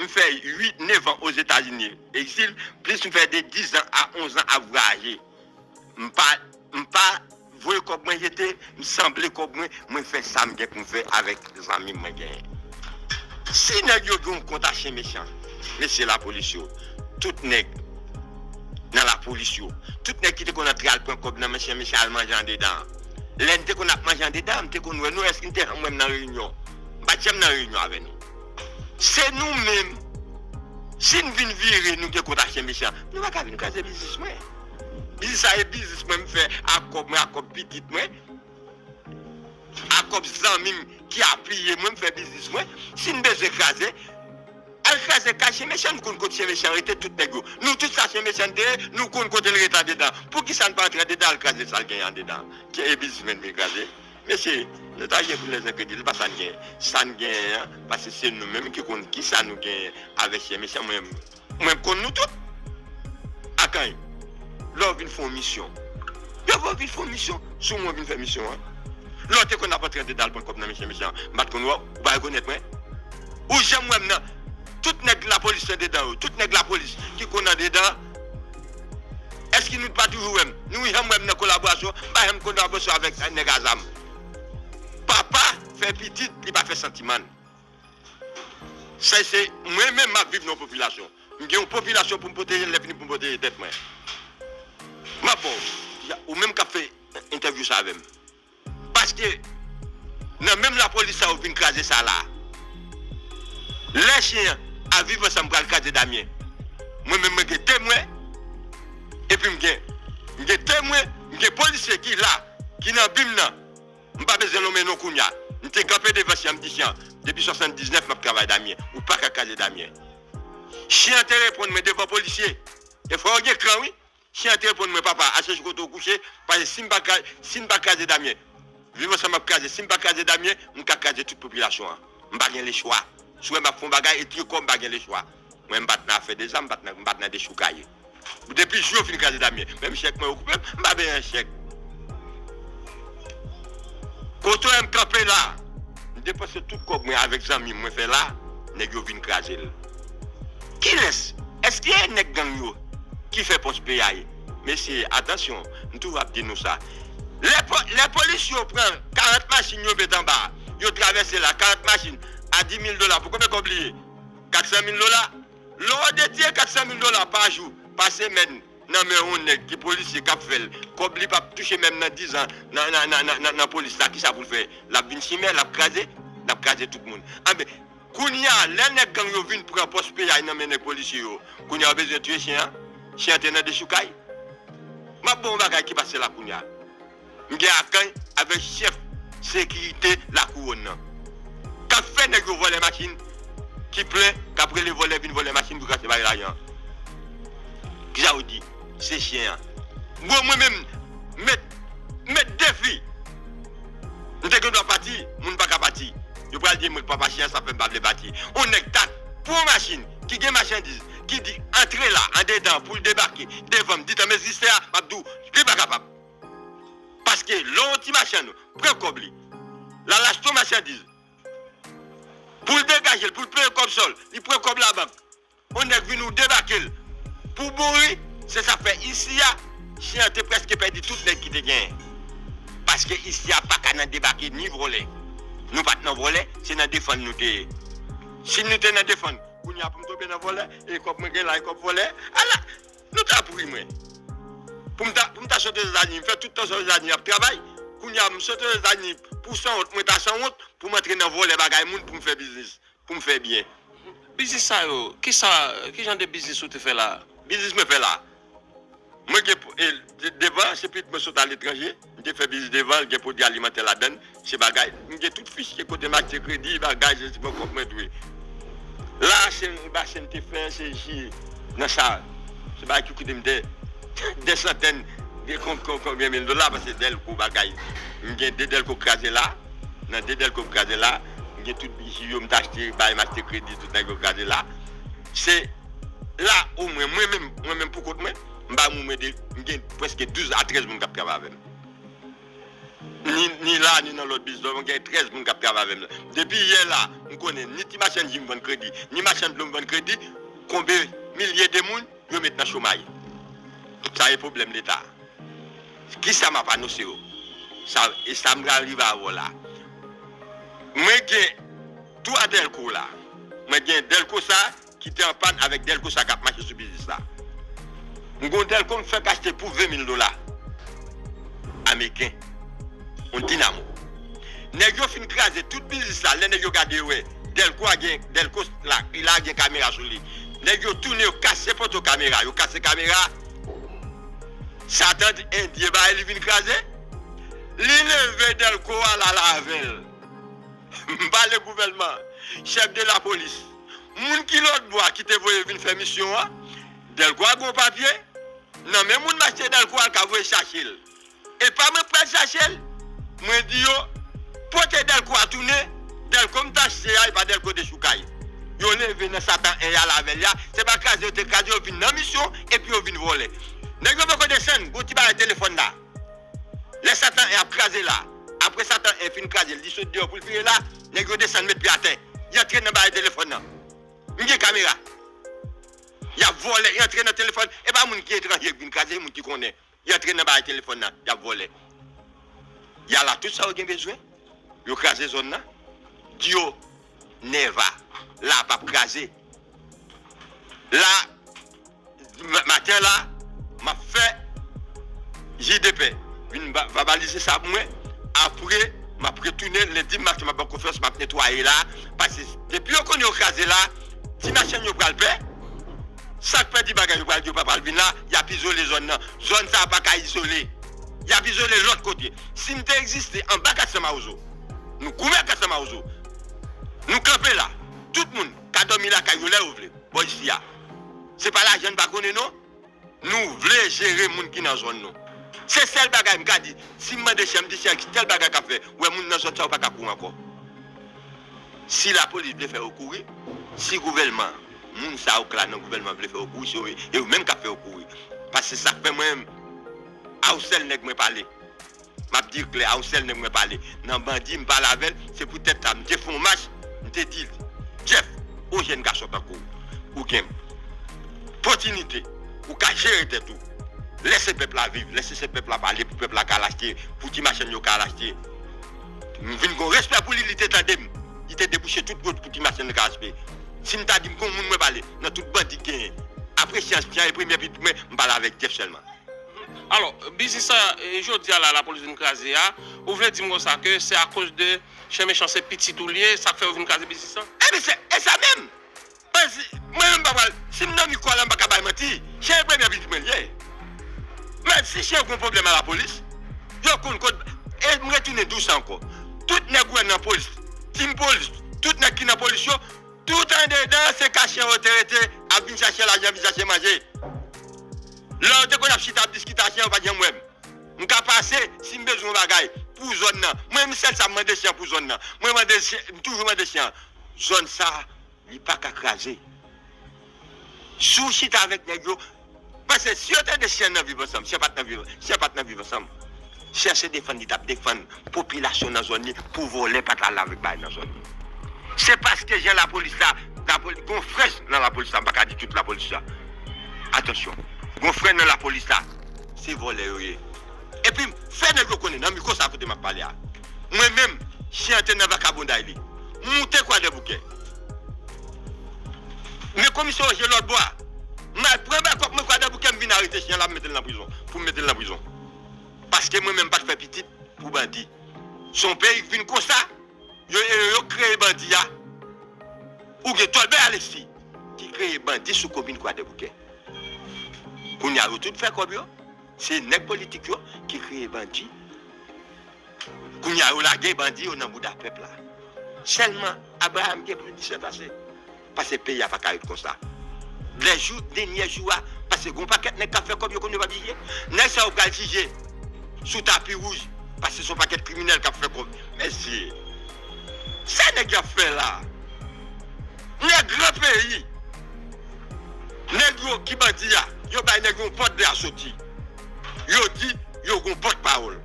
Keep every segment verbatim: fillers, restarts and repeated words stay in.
m fè uit, nèf an Ozetazini, egzil, plis m fè de diz an a onz an ap vwayaje. M pa, m pa voye kòb mwen jete, m sanble kòb mwen, mwen fè sa m gen pou m fè avèk zanmi m mwen genyen. Si nèg yo gen yon kont a chen mechan, mesye lapolis yo, tout nèg nan lapolis yo, tout nèg ki te konn antre al pran kòb nan men chen mechan al manje andedan. Lè n te konn ap manje andedan, m te konn wè nou, èske n te janm wè m nan reyinyon? M pa t janm nan reyinyon avè nou. Se nou menm. Si n vin vire, nou gen kont a chen mechan, nou pa ka vin kraze biznis mwen. Biznis sa e biznis mwen m fè ak kòb mwen, ak kòb pitit mwen, ak kòb zanmi m ki apiye mwen, m fè biznis mwen. Si n bezwen kraze, al kraze kay chen mechan, nou konn kote chen mechan rete, tout nèg yo. Nou tout sa chen mechan te ye, nou konn kote l rete andedan. Poukisa n pa antre andedan, al kraze sa l genyen andedan? Ke e biznis mwen vin kraze. Mesye, nou ta gen pou n lèzenkredil, pa sa n genyen. Sa n genyen an, paske se nou menm ki konn kisa nou genyen avèk chen mechan. Mwen, mwen konn nou tout. Akany, lè w vin fè yon misyon, yo fè w vin fè yon misyon, sou mwen w vin fè misyon an. Lè w te konn ap antre andedan al pran kòb nan men chen mechan, m pa t konn wè w, ou pa rekonèt mwen. Ou janm wè m nan, tout nèg lapolis andedan yo, tout nèg lapolis ki konn andedan, èske nou pa toujou wè m? Nou janm wè m nan kolaborasyon, m pa janm kolaborasyon avèk nèg a zam. Papa fè pitit, li pa fè santiman. Sa se mwen menm m ap viv nan yon popilasyon. M gen yon popilasyon pou m pwoteje, lè fini pou m pwoteje tèt mwen. M ap ba w, ou menm k ap fè entèvyou sa avè m. Paske nan menm lapolis sa yo vin kraze sa la. Lè chen an a Viv Ansanm pral kraze Damyen, mwen menm mwen gen temwen, epi m gen, m gen temwen, m gen polisye ki la, ki nan bim nan. M pa bezwen nonmen non kounya. M te kanpe devan chen an, m di chen an, depi swasanndiznèf m ap travay Damyen. Ou pa ka kraze Damyen. Chen an te reponn mwen devan polisye. E fò yo gen kran wi. Chen an te reponn mwen, papa, al chèche kote w kouche, paske si m pa kraze, si n pa kraze Damyen, Viv Ansanm ap kraze, si m pa kraze Damyen, m ka kraze tout popilasyon an. M pa gen lechwa. Si w wè m ap fè yon bagay, e trikò m pa gen lechwa. Mwen, m pa t nan afè de zam, m pa t nan, m pa t nan dechoukay. Depi jou yo fin kraze Damyen, menm chèk mwen yo koupe m, m pa bezwen chèk. Kote w wè m kanpe la, m depanse tout kòb mwen avèk zanmi m mwen fè la, nèg yo vin kraze l. Kilès? Èske e nèg gang yo ki fè pòs peyay? Mesye, atansyon, m toujou ap di nou sa. Lè po-, lè polis yo pran karant machin yo met anba, yo travèse la, karant machin a dis mil dola, pou konbyen kòb li ye? Kat san mil dola? Lè w detire kat san mil dola pa jou, pa semèn, nan men yon nèg ki polisye k ap fè l, kòb li p ap touche menm nan diz an nan, nan, nan, nan, nan, nan polis la, kisa pou l fè? L ap vin chimè, l ap kraze, l ap kraze tout moun. Anben, kounye a, lè nèg gang yo vin pran pòs peyay nan men nèg polisye yo, kounye a yo bezwen tiye chen an? Chen an te nan dechoukay? M ap ba w yon bagay ki pase la kounye a. M gen akany avèk chèf sekirite Lakouwòn nan, k ap fè nèg yo vòlè machin ki plen, k ap rele vòlè vin vòlè machin pou krache bay lajan. Kisa yo di? Se chen an. Bon, mwen menm, met, met defi. M te gen dwa pati, moun pa ka pati. Yo pral di mwen k papa chen an, sa fè m pa vle pati. On nèg ta pran yon machin ki gen machandiz, ki di antre la, andedan, pou l debake devan m, di tan m egziste a, m ap di w, li pa kapab. Paske lè yon ti machann pran kòb li, l al achte yon machandiz, pou l degaje l, pou l peye kòb sòl, li pran kòb labank. On nèg vin ou debake l pou bouri, se sa k fè isi a, chen an te prèske pèdi tout nèg ki te genyen. Paske isi a pa ka nan debake ni vòlè. Nou pa t nan vòlè, se nan defann nou te ye. Si nou te nan defann, kounye a pou m tonbe nan vòlè, e kòb mwen gen la, e kòb vòlè, ala, nou ta pouri mwen. Pou m ta, pou m ta sot Ozetazini, m fè tout tan sa Ozetazini ap travay, kounye a m sot Ozetazini pou sanwont, mwen ta sanwont, pou m antre nan vòlè bagay moun, pou m fè biznis, pou m fè byen. Biznis sa yo, kisa, ki jan de biznis ou te fè la? Biznis mwen fè la. Mwen gen, e, de-, devan, se pitit mwen sot aletranje, m te fè biznis devan, gen pwodui alimantè ladan l, se bagay, m gen tout fich, gen kote m achte kredi, bagay, se, se pran kòb mwen tou. La, se, ba, se m te fè, se ji nan sa, se bagay ki koute m dè, dè santèn, de kon-, kon-, konbyen mil dola, paske dèlko bagay. M gen de dèlko kraze la, nan de dèlko m kraze la, m gen tout ji yo m t achte, bagay m achte kredi, tout nèg yo kraze la. Se la, omwen, mwen menm, mwen menm pou kont mwen, m ba moun mwen de, m gen prèske douz a trèz moun k ap travay avè m. Ni, ni la, ni nan lòt biznis, mwen gen trèz moun k ap travay avè m la. Depi yè la, m konnen ni ti machann ji m vann kredi, ni machann dlo m vann kredi, konbe milye de moun yo met nan chomay. Sa e pwoblèm Leta. Kisa m ap anonse yo? Sa, e sa m pral rive avè w la. Mwen gen twa dèlko la. Mwen gen dèlko sa ki te an pàn avèk dèlko sa k ap mache sou biznis la. M gon dèlko m fèk achte pou ven mil dola ameriken. Yon dinamo. Nèg yo fin kraze tout biznis la. Lè nèg yo gade yo wè dèlko a gen, dèlko la, la gen kamera sou li. Nèg yo tounen, yo kase poto kamera, yo kase kamera. Satan endyen ba li vin kraze. Li leve dèlko a, l al avè l. M pale gouvènman, chèf de lapolis, moun ki lòt bò a ki te voye vin fè misyon an, dèlko a gon papye nan men moun m achte dèlko a, l ka voye chache l. E pa mwen k pral chache l. Mwen di yo, pote dèlko a tounen, dèlko m t achte a, e pa dèlko dechoukay. Yo leve nan Satan en y al avè l ya, se pa kraze yo te kraze, yo vin nan misyon, epi yo vin vòlè. Nèg yo poko desann, gon ti bagay telefòn la. Lè Satan en ap kraze la, apre Satan en fin kraze, li sot deyò pou l vire la, nèg yo desann met pye atè. Y antre nan bagay telefòn nan. M gen kamera. Y ap vòlè, y antre nan telefòn. E pa moun ki etranje k vin kraze, se moun ki konnen. Y antre nan bagay telefòn nan, y ap vòlè. Y al a tout sa yo gen bezwen. Yo kraze zòn nan. Di yo, nèva, la p ap kraze. La, ma-, maten la, m ap fè ji de pè. Vin va-, vabalize sa pou mwen. Apre, m ap retounen lendi maten, m ap ba konferans, m ap netwaye la. Paske depi yo konnen yo kraze la, ti machann yo pral pè. Sa k pèdi bagay yo pral di yo pa pral vin la, y ap izole zòn nan. Zòn sa a pa ka izole. Y ap izole lòt kote. Si n te egziste anba Kat San Mawozo, nou goumen ak Kat San Mawozo. Nou kanpe la. Tout moun ka dòmi lakay yo lè yo vle. Bò isi a. Se pa lajan n pa konnen non. Nou vle jere moun ki nan zòn nou. Se sèl bagay m ka di. Si m mande chè, m di chè, ki tèl bagay k ap fè? Wè moun nan zòn sa yo pa ka kouri ankò. Si lapolis vle fè yo kouri, si gouvènman, moun sa yo k la nan gouvènman vle fè yo kouri, se yo, e yo menm k ap fè yo kouri. Paske sa k fè mwen menm, a yon sèl nèg mwen pale. M ap di klè, a yon sèl nèg mwen pale. Nan bandi, m pale avè l, se poutèt sa, m te fè yon mach, m te di l, Jeff, yon jèn gason tankou w, ou gen pòtinite, ou ka jere tèt ou. Lèse pèp la viv, lèse se pèp la pale pou pèp la ka al achte, pou ti machann yo ka al achte. M vin gon respè pou li, li te tande m. Li te debouche tout wout pou ti machann yo ka achte. Si m ta di m gon moun mwen pale, nan tout bandi k genyen. Apre Chan, Chan e premye pitit mwen, m pale avèk Jeff sèlman. Alò, biznis sa, e, jodi a la, lapolis vin kraze a, ou vle di m konsa ke se akoz de Chen Mechan se pitit ou l ye, sa k fè yo vin kraze biznis lan? Ebyen, se, e sa menm! Mwen, si, mwen menm pa pral, si m nan mikwo a la, m pa ka bay manti. Chen e premye pitit mwen l ye. Men si Chen gon pwoblèm a lapolis, yo konn kot, e m retounen di w sa ankò. Tout nèg ou wè nan polis, Team Polis, tout nèg ki nan polis yo, tout andedan, se ka Chen yo te rete, ap vin chache lajan, vin chache manje. Lè yo te konn ap chita ap diskite a Chen, yo pa t janm wè m. M ka pase, si m bezwen yon bagay, pou zòn nan. Mwen, m sèl sa m mande Chen pou zòn nan. Mwen mande Chen, m toujou mande Chen an. Zòn sa, li pa ka kraze. Si w chita avèk nèg yo, paske si yo te de Chen nan viv ansanm, Chen pa t nan viv, Chen pa t nan viv ansanm. Chen se defann li t ap defann popilasyon nan zòn li pou vòlè pa t al avèk bagay nan zòn li. Se paske jan lapolis la, lapolis, gon frè nan lapolis la, m pa ka di tout lapolis la. Atansyon, gon frè nan lapolis la, se vòlè yo ye. Epi, fè nèg yo konnen, nan mikwo sa kote m ap pale a. Mwen menm, Chen an te nan vakabonday li. M moute Kwadèboukè. Men komisè Woje lòt bò a. M al pran bakòp mwen Kwadèboukè, m vin arete Chen an la, m mete l nan prizon. Pou m mete l nan prizon. Paske mwen menm m pa t fè pitit pou bandi. Se yon peyi k vin konsa, yo, yo, yo kreye bandi a. Ou gen Tòlbè Alexis ki kreye bandi sou komin Kwadèboukè. Kounye a yo tout fè kòb yo. Se nèg politik yo ki kreye bandi. Kounye a yo lage bandi yo nan bouda pèp la. Sèlman, Abraham gen plis disèt ase. Paske peyi a pa ka ret konsa. Lè jou, dènyè jou a, paske gon pakèt nèg k ap fè kòb yo konn yo p ap jije. Nèg sa yo pral jije sou tapi wouj, paske se yon pakèt kriminèl k ap fè kòb. Mesye, sa nèg y ap fè la? Nèg gran peyi, nèg yo ki bandi a, yo bay nèg yo yon pòt de a soti. Yo di yo gon pòtpawòl.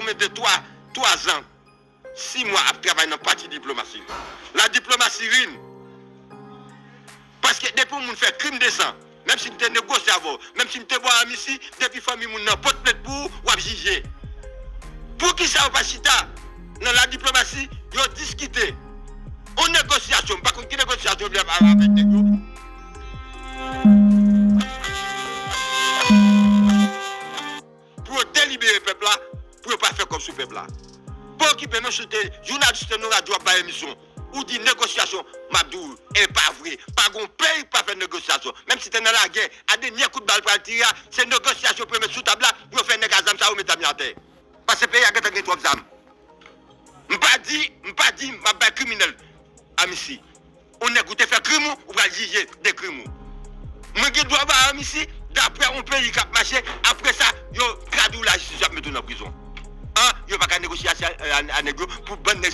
mete twa, twa zan, sis mwa ap travay nan pati diplomasi. La diplomasi rin. Paske depi yon moun fè krim de san, menm si m te negosye avè w, menm si m te ba w amnisti, depi fanmi moun nan pot plent pou ou, w ap jije. Poukisa yo pa chita nan la diplomasi, yo diskite yon negosyasyon, m pa konn ki negosyasyon yo vle avèk nèg yo, pou yo delibere pèp la, pou yo pa fè kòb sou pèp la. Pa okipe non, chante jounalis te nan radyo ap bay emisyon. Ou di negosyasyon, m ap di w, e pa vre. Pa gon peyi k pa fè negosyasyon. Menm si te nan lagè, a dènyè kout bal pral tire a, se negosyasyon pou yo met sou tab la, pou yo fè nèg a zam sa yo met zam yo atè. Paske peyi a gentan gen twòp zam. M pa di, m pa di m ap bay kriminèl amnisti. Yon nèg ou te fè krim ou, ou pral jije de krim ou. Mwen gen dwa ba w amnisti, daprè yon peyi k ap mache, apre sa, yo tradui w lajistis, y ap mete w nan prizon. An, yo pa ka negosye a, a, a nèg yo pou bann nèg